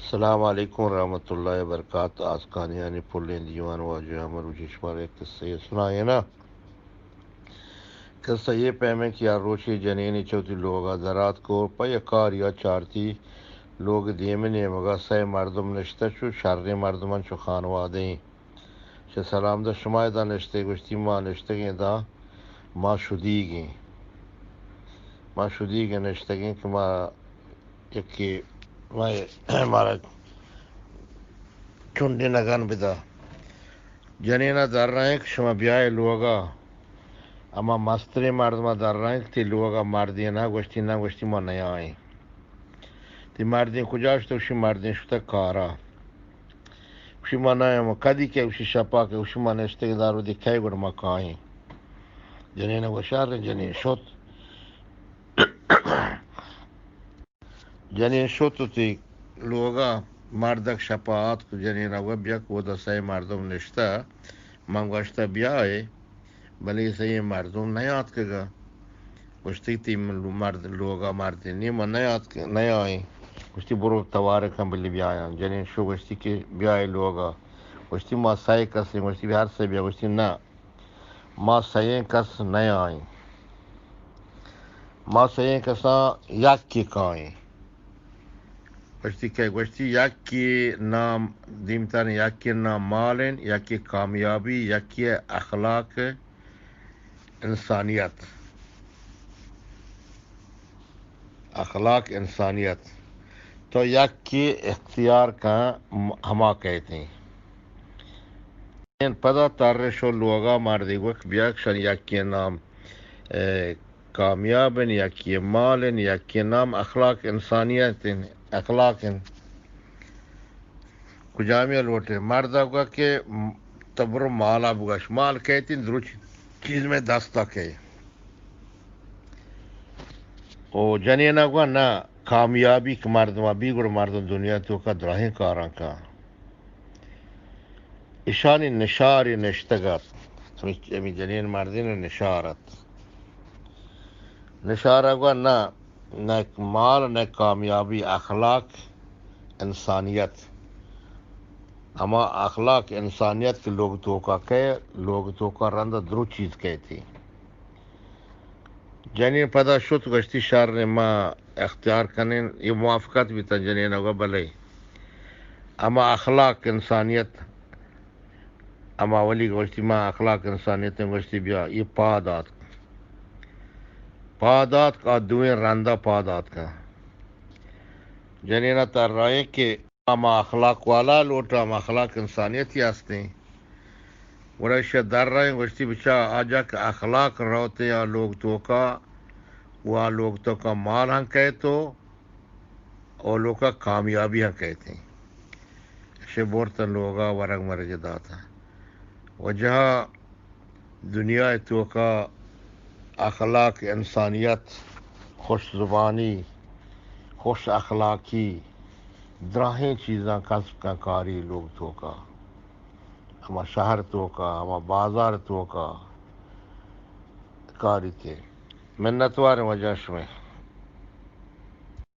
السلام علیکم ورحمۃ اللہ وبرکاتہ۔ آسکانیانی پلیں دیوان، واجہ ءَ مروچی شمارا یک قصہ یے سنائیناں۔ قصہ اے پیمیں کہ ہر روچے جنینے چہ وتی لوگ ءَ در آتک ءُ پہ یک کارے ءَ چارتی، لوگ ءِ دیم ءُ نیمگ ءَ سئے مردم نشتہ، چو شریں مردماں، چو خانوادہ ایں۔ چہ سلام داشت، شما ادا نشتگ؟ گوشتی، ما نشتگیں ادا، ما شدیگ ایں۔ ما شدیگ ایں، نشتگیں کہ ما یکے، ما، مارا چنڈینگان بدا۔ جنین ءَ درائینت کہ شما بیائے لوگ ءَ۔ ہما مستریں مردم ءَ درائینت کہ تئی لوگ ءَ مردے نہ؟ گوشتی، نہ۔ گوشتی، ما نیائیں۔ تئی مردین کجا شتگ؟ گوشی، مردین شتگ کار ءَ۔ گوشی، ما نیاں، ما کدی کئے؟ گوشی، شپ ءَ کئے؟ گوشی، ما نشتگیں ادا، رودی کئے گڑا ما کائیں۔ جنین ءَ گوشت، شر ایں۔ جنین شت۔ جنین شت وتی لوگ ءَ، مردک شپ ءَ آتک، جنین ءَ گوشت، بیا کہ اودا سئے مردم نشتہ، من گوشتہ بیائے، بلے سئیں مردم نیاتکگ۔ گوشتی، تئی مرد، لوگ ءَ مردے نی؟ ما نیاتک، نیائیں۔ گوشتی، برو توار کن بلے بیایاں۔ جنین شو، گوشتی کہ بیائے لوگ ءَ۔ گوشتی، ما سئے کس ایں۔ گوشتی، بیا ہر سئے بیا۔ گوشتی، نہ، ما سئیں کس نیائیں۔ ما سئیں کساں یکے کائیں۔ گوشتی، کئے؟ گوشتی، یکے نام، دیمتر، یکے نام مال ایں، یکے کامیابی، یکے اخلاق، انسانیت۔ اخلاق، انسانیت۔ تو یکے اختیار کن، ہما کئیت ایں۔ پدا تر شو لوگ ءَ، مردے گوشت، بیا کہ شان یکے نام، اے، کامیاب ایں، یکے مال ایں، یکے نام اخلاق، انسانیت ایں، اخلاق ایں۔ کجامی ءَ لوٹ ئے؟ مرد ءَ گوشت کہ تو برو مال ءَ بگش، مال کئیت ایں، دروچی چیز مئے دست ءَ کئے۔ او جنین ءَ گوشت، نہ، کامیابی کہ مردم ءَ بی، گڑا مردم دنیا ءِ توک ءَ دراہیں کاراں کن۔ ایشانی نشارے نشتگ ات۔ ہمے، ہمے جنین مردین ءِ نشار ات۔ نشار ءَ گوشت، نہ، نہ مال، نہ کامیابی، اخلاق، انسانیت۔ ہما اخلاق، انسانیت کہ لوگ توک ءَ کئے، لوگ توک ءَ رند ءَ درو چیز کئیت ایں۔ جنین پدا شت، گوشتی، شر ایں، ما اختیار کنیں۔ اے موافقت بیتاں؟ جنین ءَ گوشت، بلے۔ ہما اخلاق، انسانیت، ہما اولی گوشتی، ما اخلاق، انسانیت ایں۔ گوشتی، بیا۔ اے پاد آتک۔ پاد آتک، آ دوئیں رند ءَ پاد آتکاں۔ جنین ءَ ترائینت کہ ہما اخلاق والا لوٹاں، ہما اخلاق، انسانیت ہی ہست ایں۔ گڑا ایشی ءَ درائینت، گوشتی، بچا، آ جا کہ اخلاق روت ایں آ لوگ توک ءَ، و آ لوگ توک ءَ مال ہم کئیت و، و لوگ ءَ کامیابی ہم کئیت ایں۔ ایشی ءَ برتاں لوگ ءَ، ورگ مرگ داتاں۔ واجہ، دنیا ءِ توک ءَ اخلاق، انسانیت، خوش زبانی، خوش اخلاقی، دراہیں چیزاں کسب کن، کاری لوگ توک ءَ، ہما شہر توک ءَ، ہما بازار توک ءَ کاریت۔ منتوار ایں واجہ شمئے۔